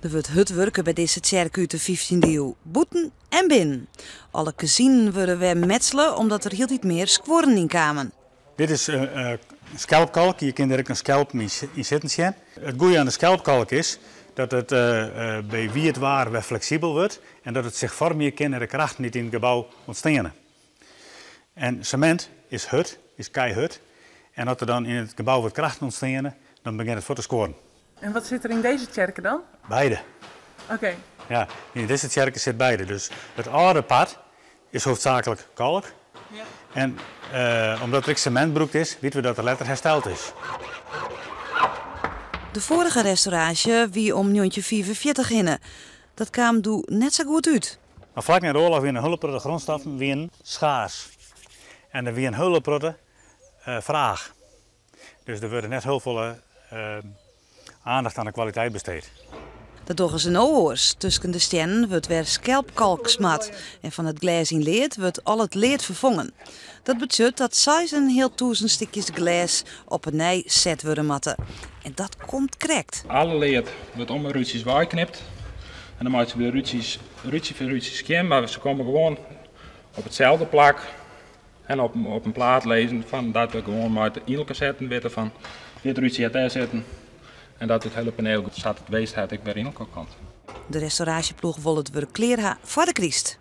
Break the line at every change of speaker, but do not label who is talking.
Der wurdt hurd wurke by dizze tsjerke út de fyftjinde iuw, bûten en binnen. Alle kezinen wurde wer metsele omdat der hieltyd mear skuorren yn kamen.
Dit is skelpkalk, je kinne der ek in skelp yn sitten sjen. It goede oan de skelpkalk is dat it by wiet waar wer fleksibel wurdt en dat it sich foarmje kin nei de krachten dy't yn it gebou ûntsteane. En semint is hurd, is keihurd en as der dan yn it gebou wat krachten ûntsteane, dan begjint it fuort te skuorren.
En wat sit der yn dizze tsjerke dan?
Beide.
Oké.
Ja, yn dizze tsjerke sit beide. Dus it âlde part is hoofdzaaklik kalk.
Ja.
En omdat der ek semint brûkt is, witte we dat der letter hersteld is.
De foarige restauraasje wie om 1945 hinne. Dat kaam doe net sa goed út.
Mar flak nei de oarloch wiene in hiele protte grondstoffen wienen schaars. En der wie in hiele protte fraach. Dus der wurde net hiel folle aandacht aan de kwaliteit besteed.
Dat dogge se no oars. Tusken de stiennen wurdt wer skelpkalk smard en fan it glês yn lead wurdt al it lead ferfongen. Dat betsjut dat 6500 stikjes glês op 'e nij set wurde moatte. En dat komt krekt.
Alle lead wurdt om 'e rútsjes weiknipt en dan meitsje we de rútsjes rútsje foar rútsje skjin, mar se komme gewoan op itselde plak en op in plaat lizzen fan dat we gewoan mei it yn elkoar setten witte fan dit rútsje hat dêr sitten en dat it hiele paneel sa't it west hat ek wer yn elkoar komt.
De restauraasjeploech wol it wurk klear ha foar de kryst.